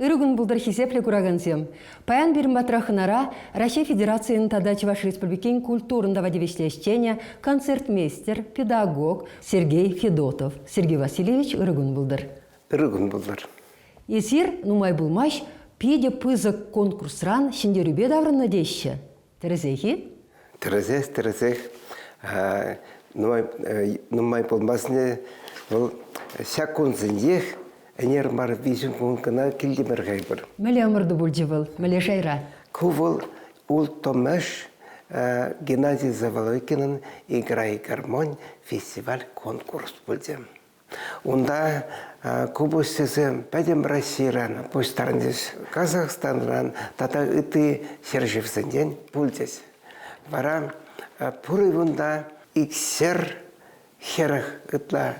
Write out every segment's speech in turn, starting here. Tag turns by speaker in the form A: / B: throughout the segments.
A: Ырӑ кун пултӑр, хисеплӗ куракансем! Паян пирӗн патра хӑнара Раҫҫей Федерацийӗн тата Чӑваш Республикин культурӑн тава тивӗҫлӗ ӗҫченӗ, концертмейстер, педагог Сергей Федотов. Сергей Васильевич, ырӑ кун пултӑр!
B: Ырӑ кун пултӑр!
A: Эсир нумай пулмасть питӗ пысӑк конкурсран ҫӗнтерӳпе таврӑннӑ теҫҫӗ. Тӗрӗсех-и?
B: Тӗрӗсех, тӗрӗсех. Нумай, нумай пулмасть вӑл ҫак кунсенчех ӗнер мар виҫӗм кун кӑна килтӗмӗр-ха эпир.
A: Мӗнле ӑмӑрту пулчӗ вӑл? Мӗнле шайра?
B: Ку вӑл улттӑмӗш Геннадий Заволокинӑн «Играй гармонь» фестиваль-конкурс пулчӗ. Унта купӑсҫӑсем пӗтӗм Российӑран пуҫтарӑнчӗҫ, Казахстанран тата ытти ҫӗршывсенчен пулчӗҫ. Вара пур кунта 240 ытла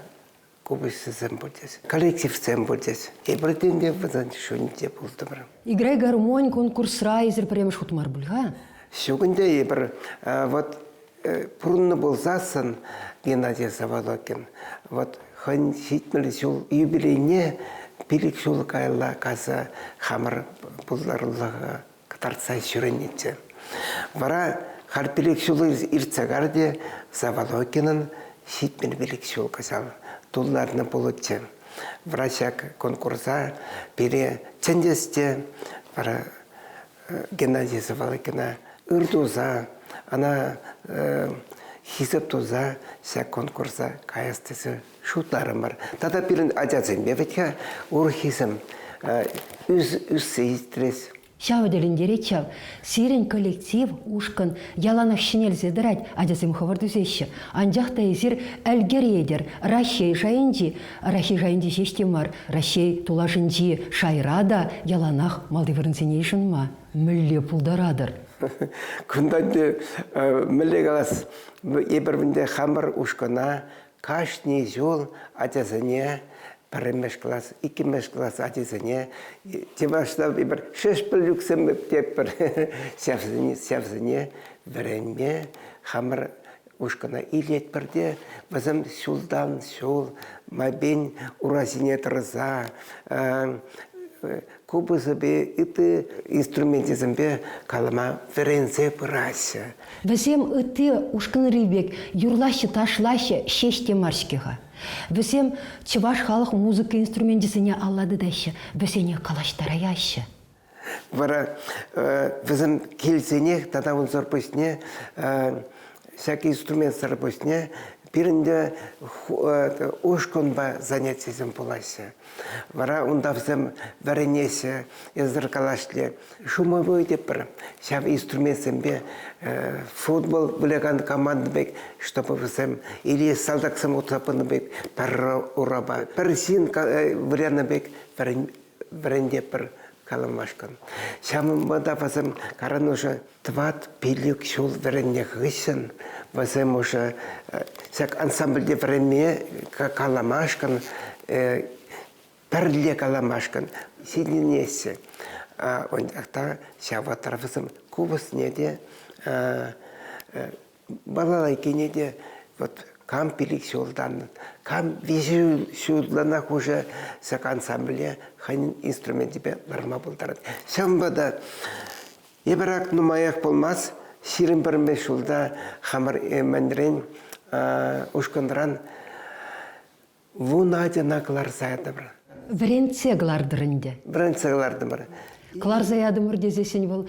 B: купӑсҫӑсем пулчӗҫ, коллективсем пулчӗҫ. Эпир те ӗнтӗ вӗсен шутӗнче пултӑмӑр.
A: «Играй гармонь» конкурсра эсир пӗрремӗш хут мар пуль-ха?
B: Ҫук ӗнтӗ эпир вот Пурӑннӑ пулсассӑн Геннадий Заволокин вот хӑйӗн 70 ҫул юбилейне 5 ҫул каялла кайса хамӑр пултарулӑха кӑтартса ҫӳренӗччӗ. Вара халь 5 ҫул иртсе кайрӗ те Заволокинӑн 75 ҫул кӑҫал тултарнӑ пулӑччӗ. Вара ҫак конкурса пире чӗнчӗҫ те вара Геннадий Заволокина ыр туса, ӑна хисеп туса ҫак конкурса каяс тесе шутларӑмӑр. Тата пирӗн ачасемпе вӗт-ха урӑххисем ӳссе ҫитрӗҫ.
A: Ҫавӑ тӗлӗнтерет ҫав. Сирӗн коллектив, ушкӑн яланах ҫӗнелсе тӑрать, ачасем хӑвӑрт ӳсеҫҫӗ. Анчах та эсир ӗлкӗретӗр. Раҫҫей шайӗнчи, Раҫҫей шайӗнчи ҫеҫ те мар, Раҫҫей тулашӗнчи шайра та яланах малти вырӑнсене йышӑнма мӗнле пултаратӑр?
B: Кунта ӗнтӗ мӗнле калас, эпир ӗнтӗ хамӑр ушкӑна кашни ҫул ачасене пӗрремӗш класс, иккӗмӗш класс ачисене чӑвашла эпир шешпӗлюксем тетпӗр. Ҫавсене, ҫавсене вӗренме хамӑр ушкӑна илетпӗр те вӗсем ҫултан ҫул майпен ура ҫине тӑрса купӑсӗпе ытти инструменчӗсемпе калама вӗренсе пыраҫҫӗ.
A: Вӗсем ытти ушкӑнри пек юрлаҫҫӗ, ташлаҫҫӗ ҫеҫ те мар-ҫке-ха. Вӗсем чӑваш халӑх музыка инструменчӗсене алла тытаҫҫӗ, вӗсене калаҫтараяҫҫӗ.
B: Вара вӗсем килсенех тата унсӑр пуҫне ҫак инструментсӑр пуҫне пирӗн те ушкӑнпа занятисем пулаҫҫӗ. Вара унта вӗсем вӗренеҫҫӗ, эсӗр калашле шумовой тетпӗр. Ҫав инструментсемпе футбол вылякан команда пек, чтобы вӗсем или салтаксем утса пынӑ пек пӗр урапа, пӗр ҫын вылянӑ пек вӗрентетпӗр каламашкӑн. Ҫавӑнпа та вӗсем каран уже 4-5 ҫул вӗреннӗ хыҫҫӑн вӗсем уже ҫак ансамбльте вӗренме каламашкӑн пӗрле каламашкӑн ҫитӗнеҫҫӗ. Анчах та ҫав вӑхӑтра вӗсем купӑсне те балалайкине те вот кам пилӗк ҫултан, кам виҫӗ ҫултанах уже ҫак ансамбле хӑйӗн инструменчӗпе ларма пултарать. Ҫавӑнпа та эпир ак нумаях пулмасть 21-мӗш ҫулта хамӑр мӗнрен ушкӑнран 10 ачана кӑларса ятӑмӑр.
A: Вӗрентсе кӑлартӑр ӗнтӗ.
B: Вӗрентсе кӑлартӑмӑр.
A: Кӑларса ятӑмӑр тесессӗн вӑл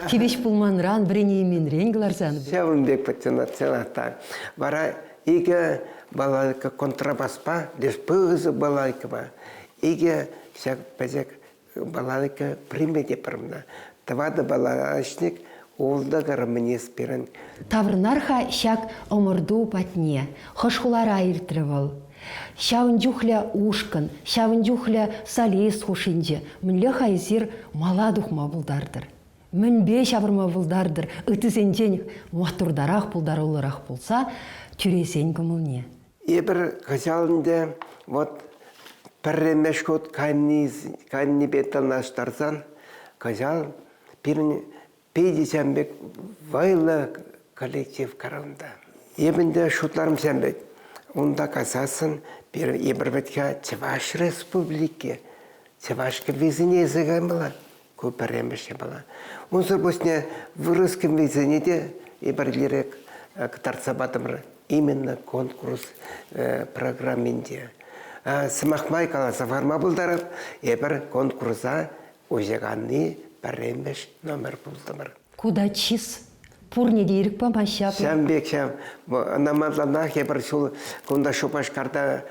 A: тивӗҫ пулманран, вӗренейменрен кӑларсан.
B: Ҫавӑн пек патсенат та. Вара икӗ балалайка контрабаспа, леш пысӑк балалайкӑпа, икӗ ҫак пӗчӗк балалайка приме те пӗр Тӑватӑ балалайчник ултӑ гармонист пирӗн.
A: Таврӑнар-ха ҫак ӑмӑрту патне. Хӑш хулара иртрӗ вӑл? Ҫавӑн чухлӗ ушкӑн, ҫавӑн чухлӗ солист хушшинче мӗнле-ха эсир мала тухма пултартӑр? Мӗнпе ҫавӑрма пултартӑр ыттисенчен маттуртарах, пултаруллӑрах пулса тӳресен кӑмӑлне?
B: Эпир кӑҫал ӗнтӗ вот пӗрремӗш хут кайнипе танлаштарсан кӑҫал пирӗн питӗ ҫавӑн пек вӑйлӑ коллектив карунта. Эп ӗнтӗ шутларӑм ҫавӑн пек. Унта кайсассӑн пирӗн эпир вӗт-ха Чӑваш Республики. Чӑваш кӗввисене илсе каймалла. Ку пӗрремӗш япала. Унсӑр пуҫне вырӑс кӗввисене те эпир лирек кӑтартса патӑмӑр именно конкурс программинче. Сӑмах май каласа хӑварма пултарап, эпир конкурса уҫаканни пӗрремӗш номер пултӑмӑр.
A: Ку та чыс. Пурне те ирӗк памаҫҫӗ апла.
B: Ҫавӑн пек ҫав. Ӑна малтанах эпир ҫул кунта Шупашкарта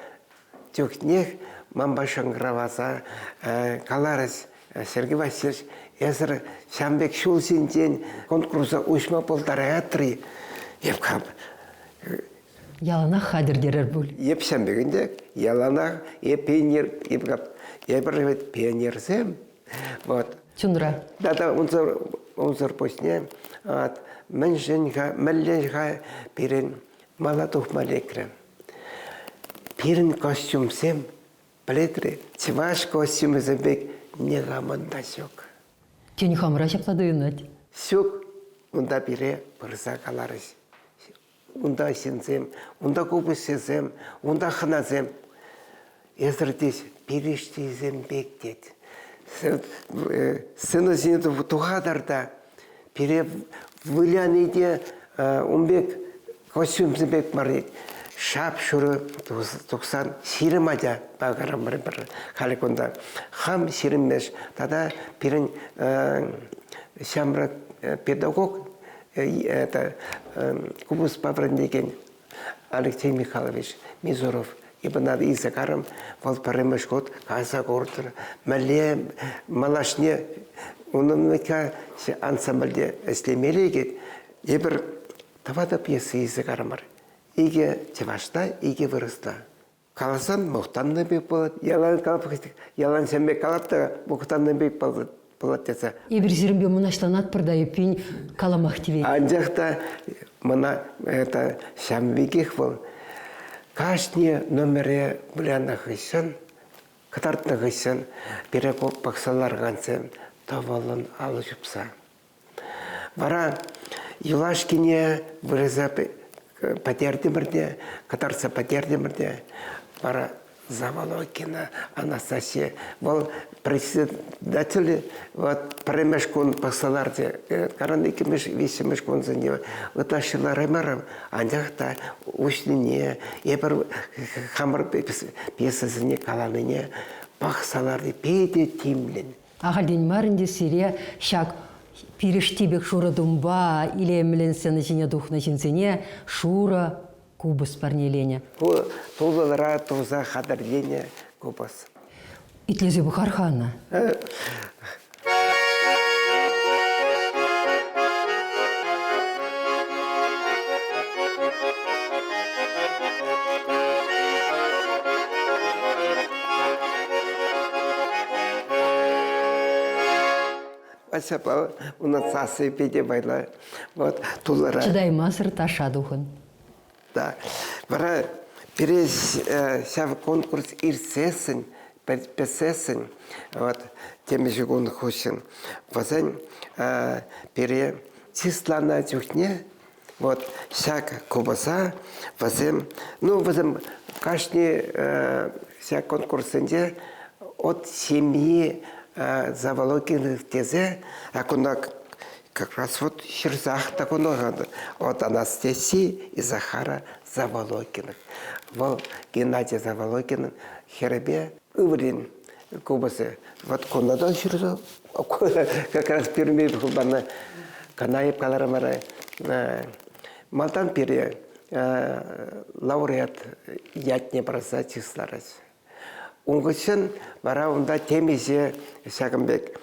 B: чухнех манпа шӑнкӑравласа каларӗҫ, Сергей Васильевич, эсӗр ҫавӑн пек ҫул ҫинчен конкурса уҫма пултараятӑр-и? Эп кам
A: Яланах хатӗр терӗр пуль.
B: Эп ҫавӑн пек ӗнтӗ, яланах эп пионер, эп эпир вӗт пионерсем. Вот.
A: Чунра.
B: Тата унсӑр пуҫне вот, мӗншӗн-ха, мӗнле-ха пирӗн мала тухма лекрӗ? Пирӗн костюмсем, пӗлетри, чӑваш костюмӗсем пек никамӑн та ҫук.
A: Тен, хамӑра ҫапла туйӑнать?
B: Ҫук, унта пире пырса каларӗҫ. Унта ҫынсем, унта купӑсҫӑсем, унта хӑнасем. Эсӗр тет, пирӗштисем пек тет. Сцена ҫине тухатӑр та пире выляни те ун пек костюмсем пек мар тет. Шап-шурӑ тухсан 20 ача пакӑрӑмӑр пӗр халӗ кунта. Хам 20-мӗш тата пирӗн ҫамрӑк педагог это купӑспа вӗрентекен Алексей Михайлович Мизуров. Эпӗ ӑна илсе карӑм, вӑл пӗрремӗш хут кайса куртӑр. Мӗнле малашне унӑн ансамбльте ӗҫлеме лекет. Эпир тӑватӑ пьеса илсе карӑмӑр. Икӗ чӑвашла, икӗ вырӑсла. Каласан мухтаннӑ пек пулать. Ялан калап, ялан ҫемме калап та мухтаннӑ пек пулать тесе.
A: Эпир сирӗнпе мӑнаҫланатпӑр та эппин каламах тивет.
B: Анчах та мана это ҫавӑн пекех вӑл кашни номере вылянӑ хыҫҫӑн, кӑтартнӑ хыҫҫӑн пире пӑхса ларакансем тӑвӑллӑн алӑ ҫупса. Вара юлашкине вырӑса пӗтертӗмӗр те, кӑтартса пӗтертӗмӗр те, вара Заволокина Анастасия, вӑл председатель вот пӗрремӗш кун пӑхса ларчӗ, каран иккӗмӗш, виҫҫӗмӗш кунсенче ытлашши лараймарӑм, анчах та уҫнине, эпир хамӑр пьесӑсене каланине пӑхса ларни питӗ тимлӗн.
A: Ахальтен мар ӗнтӗ сире ҫак пирӗшти пек шурӑ тумпа илемлӗн сцена ҫине тухнӑ ҫынсене шурӑ купӑс парнеленӗ.
B: Ку тулӑлра туса хатӗрленӗ купӑс.
A: Итлесе пӑхар-ха ӑна.
B: Ҫапла унӑн сасси питӗ вӑйлӑ. Вот тулӑра.
A: Чӑтаймасӑр таша тухӑн.
B: Да. Вара пире ҫав конкурс иртсессӗн, пӗтсессӗн, вот темиҫе кун хыҫҫӑн вӗсен пире чысланӑ чухне Вот ҫак купӑса вӗсем, ну, вӗсем кашни ҫак конкурссенче от семьи Заволокиных тесе, а кунта как раз вот ҫырсах та кунта от Анастасии и Захара Заволокиных. Вӑл Геннадий Заволокинӑн хӗрӗпе ывӑлӗн купӑсӗ. Вот кунта та ҫырса как раз пӳрме хупанӑ. Кӑна эп каларӑм малтан пире лауреат ятне парса чысларӗҫ. Ун хыҫҫӑн вара унта темиҫе ҫакӑн пек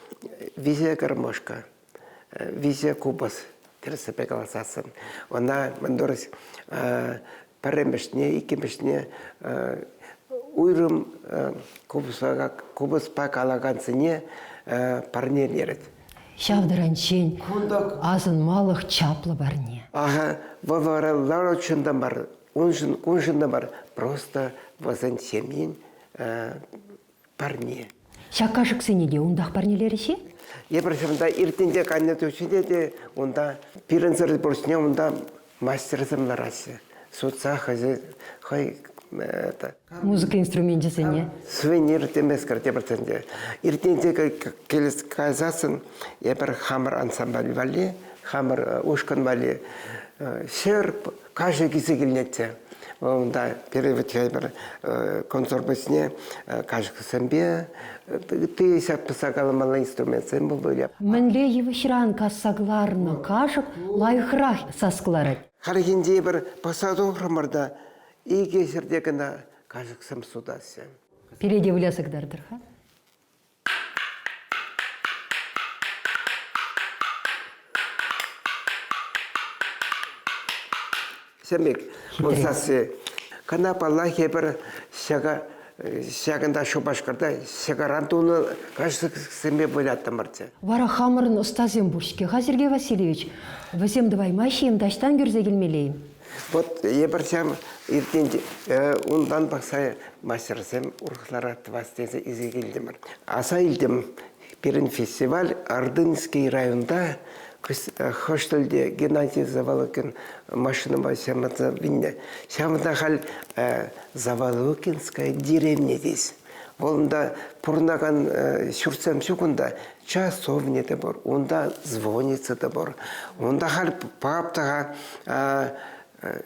B: виҫе гармошка, виҫе купӑс тӗрӗссипе каласассӑн. Ӑна мӗн турӗҫ пӗрремӗшне, иккӗмӗшне уйрӑм купӑспа калакансене парнелерӗт.
A: Ҫав таранччен асӑнмалӑх чаплӑ парне.
B: Ага, вӑл вара ларуччӑн та мар, уншӑн, куншӑн та мар, просто вӗсен ҫемйин парне.
A: Ҫак кашӑксене те унтах парнелерӗҫ-и?
B: Эпир ҫавӑнта иртнинче каннӑ чухне те унта пирӗнсӗр пуҫне унта мастерсем лараҫҫӗ. Сутса хӑй хӑй. Это.
A: Музыка инструменчӗсене.
B: Сувенир темескер тепӗр тенде. Иртнинче келес кайсассӑн эпир хамӑр ансамбль валли, хамӑр ушкӑн валли ҫӗр кашӑк илсе килнӗччӗ. Унта пире вӗт пӗр консервӑсене кашӑксемпе ытти ҫак каламалли инструментсем пулнӑ.
A: Мӗнле йывӑҫран касса кӑларнӑ кашӑк лайӑхрах сас кӑларать?
B: Хальхинче эпир пӑхса тухрӑмӑр та икӗ ҫӗрте кӑна кашӑксем сутаҫҫӗ.
A: Пире те выляса кӑтартӑр-ха.
B: Семик, вӑл сасси. Кӑна, паллах, эпир ҫака ҫакӑнта Шупашкарта ҫӑкаран тунӑ кашӑксемпе выляттӑмӑрччӗ.
A: Вара хамӑрӑн ӑстасем пур-ҫке-ха, Сергей Васильевич. Вӗсем тӑваймаҫҫӗ-им, таҫтан кӳрсе килмелле-им?
B: Вот эпир ҫав иртен унтан пӑхса мастерсем урӑхларах тӑвас тесе илсе килтӗмӗр. Аса илтӗм, пирӗн фестиваль Ордынский районта хӑш тӗлте Геннадий Заволокин машинӑпа ҫавӑнса вилнӗ. Ҫавӑнта халь Заволокинская деревня тес. Вӑл унта пурӑнакан ҫуртсем ҫук унта. Часовня та пур, унта звонница та пур. Унта халь пап-таха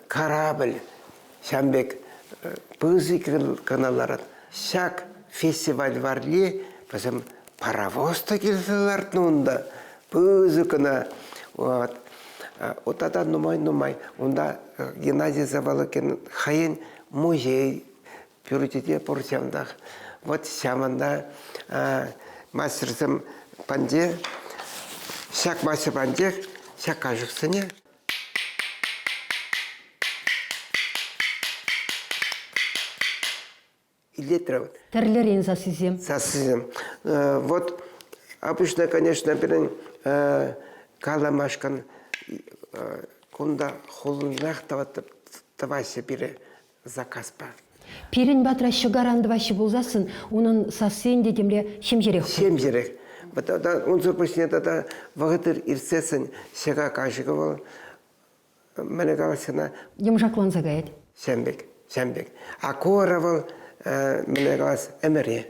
B: корабль ҫавӑн пек пысӑк кӑна ларать. Ҫак фестиваль валли вӗсем паровоз та килсе лартнӑ унта. Пысӑк кӑна. Вот. Вот тата нумай-нумай. Унта Геннадий Заволокин хӑйӗн музей пӳрчӗ те пур ҫавӑнтах. Вот ҫавӑнта мастерсем панде, ҫак мастер пандех ҫак кашӑксене илетрӗ.
A: Тӗрлӗрен сассисем.
B: Сассисем. Вот обычно, конечно, пирӗн каламашкӑн кунта хулӑнрах тӑваҫҫӗ пире заказпа.
A: Пирӗн патра ҫӑкаран тӑваҫҫӗ пулсассӑн унӑн сасси ӗнтӗ темле ҫемҫерех.
B: Ҫемҫерех. Тата унсӑр пуҫне тата вӑхӑт иртсессӗн ҫӑка кашӑкӗ вӑл мӗне калас-ха
A: Йӑмшакланса каять.
B: Ҫам пек, ҫам пек. А ку вара вӑл мӗне калас ӗмӗре.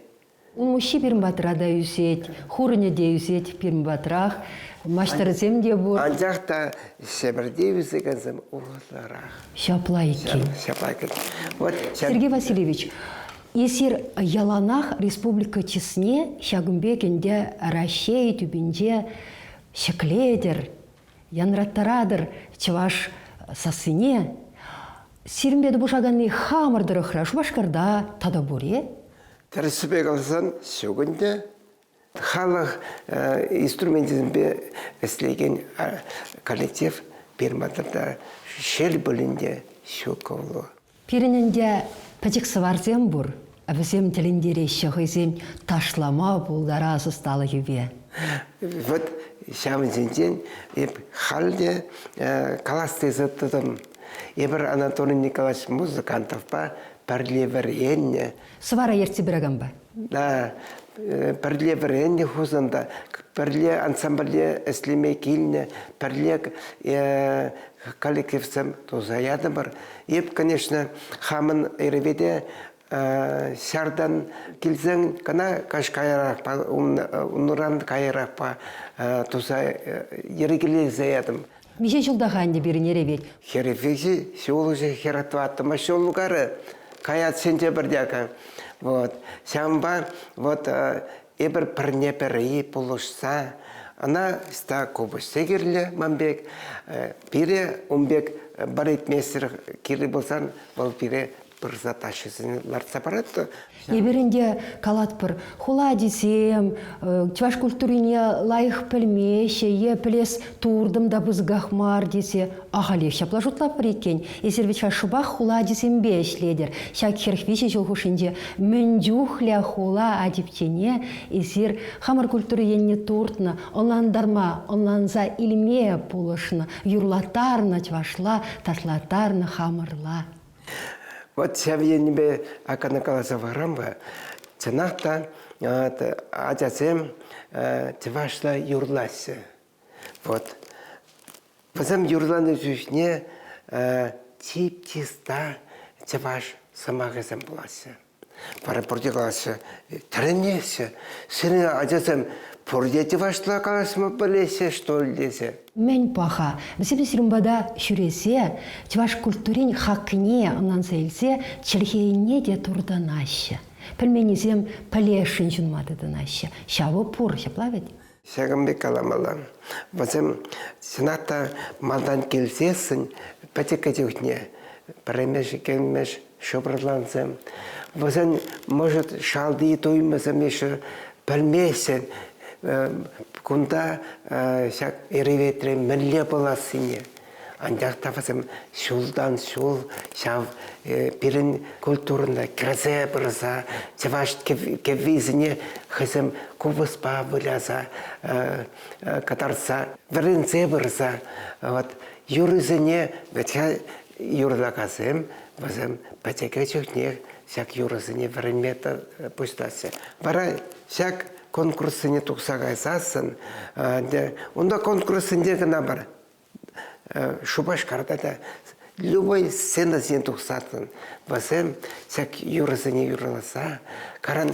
A: Улмуҫҫи пирӗн патра та ӳсет, хурӑнӗ те ӳсет пирӗн патрах, маҫтӑрсем те пур.
B: Анчах та Ҫӗпӗрте ӳсекенсем урӑхларах.
A: Ҫапла иккен.
B: Ҫапла иккен. Вот
A: Сергей Васильевич, эсир яланах республика чысне ҫакӑн пек ӗнтӗ Раҫҫей тӳпинче ҫӗклетӗр, янраттаратӑр чӑваш сассине. Сирӗнпе тупӑшаканни хамӑр тӑрӑхра, Шупашкарта тата пур-и?
B: Тӗрӗссипе каласан, ҫук ӗнтӗ. Халӑх инструменчӗсемпе ӗҫлекен коллектив пирӗн патӑрта шел пулин те ҫук вӑл.
A: Пирӗн ӗнтӗ пӗчӗк сӑварсем пур. Вӗсем тӗлӗнтереҫҫӗ хӑйсен ташлама пултарас ӑсталӑхӗпе.
B: Вот ҫавӑн ҫинчен эп халь те калас тесе тӑтӑм. Эпир Анатолий Николаевич Музыкантовпа пӗрле вӗреннӗ.
A: Сӑвара ертсе пыраканпа.
B: Да, пӗрле вӗреннӗ Хусанта, пӗрле ансамбле ӗҫлеме килнӗ, пӗрле коллективсем туса ятӑмӑр. Эп, конечно, хамӑн эревете ҫартан килсен кӑна каҫ каярахпа, унран каярахпа туса йӗркелесе ятӑм.
A: Миҫе ҫулта-ха ӗнтӗ пирӗн эревет?
B: Хӗрӗхӗ ҫул хӗрӗх тӑваттӑмӗш ҫул карӗ. Каятсенче пӗртяка. Вот. Ҫавӑнпа вот эпир пӗрне-пӗри пулӑшса ӑна ста купӑсси кирлӗ ман пек. Пире ун пек балетмейстер кирлӗ пулсан вӑл пире пырса ташшисене лартса парать та.
A: Эпир ӗнтӗ калатпӑр, хула ачисем чӑваш культурине лайӑх пӗлмеҫҫӗ е пӗлес туртӑм та пысӑках мар тесе ахалех ҫапла шутлатпӑр иккен. Эсир вӗт-ха шӑпах хула ачисемпе ӗҫлетӗр. Ҫак 43 ҫул хушшинче мӗн чухлӗ хула ачипчене эсир хамӑр культура енне туртнӑ, ӑнлантарма, ӑнланса илме пулӑшнӑ, юрлаттарнӑ чӑвашла, ташлаттарнӑ хамӑрла.
B: Вот ҫав енӗпе акана каласа хӑварам-ха. Чӑнах та ачасем чӑвашла юрлаҫҫӗ. Вот. Вӗсем юрланӑ чухне чип-чиста чӑваш. сӑмахӗсем пулаҫҫӗ. Вара пурте калаҫҫӗ, тӗлӗнеҫҫӗ. Сирӗн ачасем пурте чӑвашла калаҫма пӗлеҫҫӗ, что ли, тесе.
A: Мӗн паха, вӗсем сирӗн пата ҫӳресе чӑваш культурин хакне ӑнланса илсе чӗлхене те туртӑнаҫҫӗ. Пӗлменнисем пӗлесшӗн ҫунма тытӑнаҫҫӗ. Ҫавӑ пур, ҫапла вӗт?
B: Ҫакӑн пек каламалла. Вӗсем чӑнах та малтан килсессӗн пӗчӗккӗ чухне пӗрремӗш, иккӗмӗш шӑпӑрлансем. Вӗсен, может, шалти туйӑмӗсем еще пӗлмеҫҫӗ кунта ҫак эреветре мӗнле пулассине. Анчах та вӗсем ҫултан ҫул ҫав пирӗн культурӑна кӗрсе пырса чӑваш кӗввисене хӑйсем купӑспа выляса кӑтартса вӗренсе пырса вот юрӑсене вӗт-ха юрлакансем вӗсем пӗчӗккӗ чухнех ҫак юрӑсене вӗренме пуҫлаҫҫӗ. Вара ҫак конкурссене тухса кайсассӑн унта конкурссенче кӑна мар, Шупашкарта та любой сцена ҫине тухсассӑн вӗсем ҫак юрӑсене юрласа каран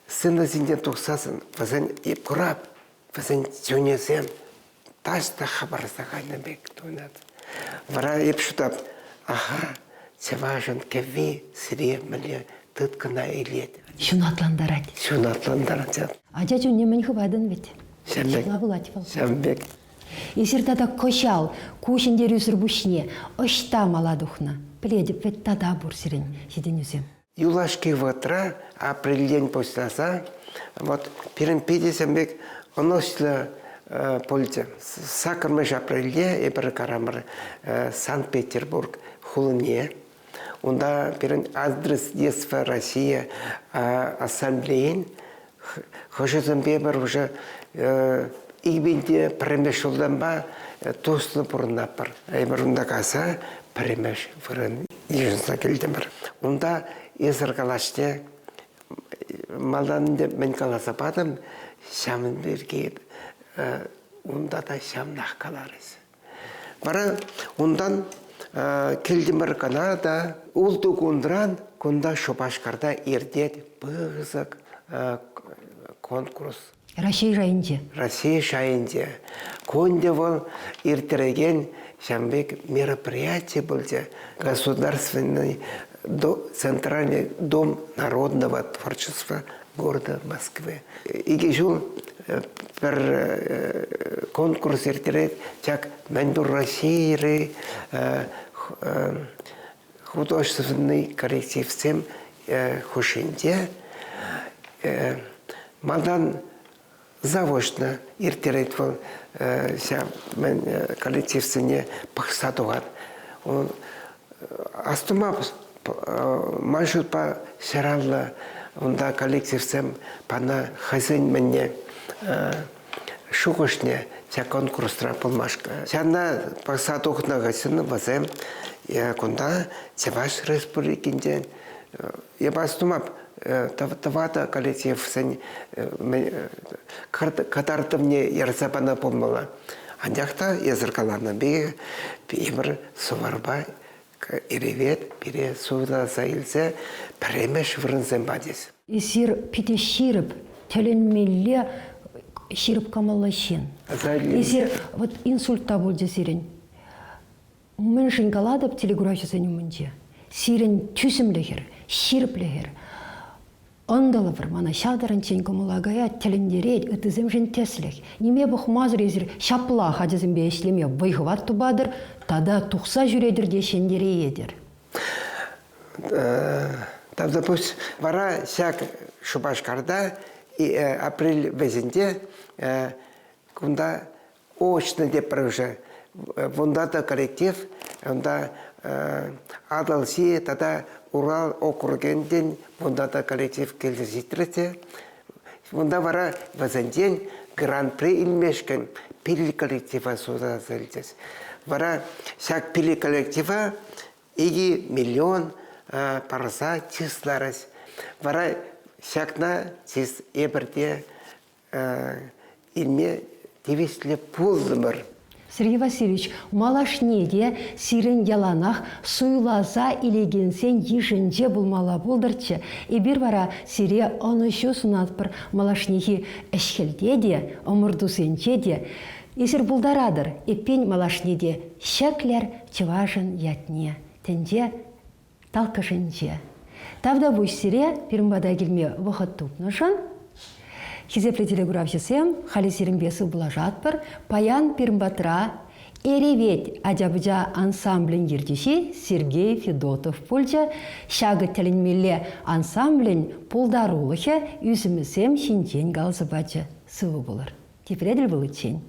B: сцена ҫинчен тухсассӑн вӗсен курап вӗсен чунӗсем таҫта хӑпарса кайнӑ пек туйӑнать. Вара эп шутап, аха, чӑвашӑн кӗвви сире мӗнле тыткӑна илет.
A: Ҫунатлантарать.
B: Ҫунатлантарать.
A: Ача чунне мӗн хыватӑн вӗт.
B: Ҫавӑн
A: пулать вӑл.
B: Ҫавӑн пек.
A: Эсир тата кӑҫал ку ҫӗнтерӳсӗр пуҫне ӑҫта мала тухнӑ? Пӗлетӗп вӗт тата пур сирӗн ҫитӗнӳсем.
B: Юлашки вӑхӑтра апрельтен пуҫласа вот пирӗн питӗсем пек ӑнӑҫлӑ пулчӗ. Саккӑрмӗш апрельте эпир карамӑр Санкт-Петербург хулине. Унта пирӗн адрес детства Россия ассамблейин хӑшӗсемпе пӗр уже икпинте пӗрремӗш ҫултанпа туслӑ пурӑнатпӑр. Эпир унта кайса пӗрремӗш вырӑн йышӑнса килтӗмӗр. Унта эсӗр калаҫне малтан ӗнтӗ мӗн каласа патӑм, ҫавӑн пирки унта та ҫавнах каларӗҫ. Вара унтан килтӗмӗр кӑна та ултӑ кунран кунта Шупашкарта иртет пысӑк конкурс.
A: Раҫҫей шайӗнче.
B: Раҫҫей шайӗнче. Ку ӗнтӗ вӑл ирттерекен ҫавӑн пек мероприяти пулчӗ. Государственный Центральный дом народного творчества города Москвы. Икӗ ҫул пӗр конкурс ирттерет. Ҫак мӗнпур Российӑри художественный коллективсем хушшинче малтан заочно ирттерет вӑл ҫав коллективсене пӑхса тухать. Астума ман шутпа ҫараллӑ унта коллективсем пана хӑйсен мӗнне шухӑшне ҫак конкурсра пулмашкӑ. Ҫавна пӑхса тухнӑ хыҫҫӑн вӗсем кунта Чӑваш Республикинчен эп астумап тӑватӑ коллективсен кӑтартӑвне ярса панӑ пулмалла. Анчах та эсӗр каланӑ пек эпир суварпа Эревет пире суйласа илсе пӗрремӗш вырӑнсем пачӗҫ.
A: Эсир питӗ ҫирӗп, тӗлӗнмелле ҫирӗп кӑмӑллӑ ҫын. Эсир вот инсульт та пулчӗ сирӗн. Мӗншӗн калатӑп телекуравҫӑсен умӗнче? Сирӗн тӳсӗмлӗхӗр, ҫирӗплӗхӗр, ӑнтӑлӑвӑр мана ҫав таранччен кӑмӑла каять, тӗлӗнтерет, ыттисемшӗн тӗслӗх. Ниме пӑхмасӑр эсир ҫаплах ачасемпе ӗҫлеме вӑй-хӑват тупатӑр тата тухса ҫӳретӗр те ҫӗнтереетӗр.
B: Тавтапуҫ. Вара ҫак Шупашкарта апрель вӗҫӗнче кунта очно тепӗр уже. Вунта та коллектив, унта Атӑлҫи тата Урал округӗнчен вунта та коллектив килсе ҫитрӗ те. Унта вара вӗсенчен гран-при илмешкӗн пилӗк коллектива суйласа илчӗҫ. Вара ҫак пилӗк коллектива 2 миллион парса чысларӗҫ. Вара ҫакна чыс эпир те илме тивӗҫлӗ пултӑмӑр.
A: Сергей Васильевич, малашне те сирӗн яланах суйласа илекенсен йышӗнче пулмалла пултӑрччӗ. Эпир вара сире ӑнӑҫу сунатпӑр малашнехи ӗҫ-хӗлте те, ӑмӑртусенче те. Эсир пултаратӑр, эппин малашне те ҫӗклӗр чӑвашӑн ятне тӗнче талккӑшӗнче. Тавтапуҫ сире пирӗн пата килме вӑхӑт тупнӑшӑн. Хисеплӗ телекуравҫӑсем, халӗ сирӗнпе сывпуллашатпӑр. Паян пирӗн патра Эревет ача-пӑча ансамблӗн ертӳҫи Сергей Федотов пулчӗ. Ҫакӑ тӗлӗнмелле ансамблӗн пултарулӑхӗ, ӳсӗмӗсем ҫинчен каласа пачӗ. Сывӑ пулӑр. Тепре тӗл пуличчен.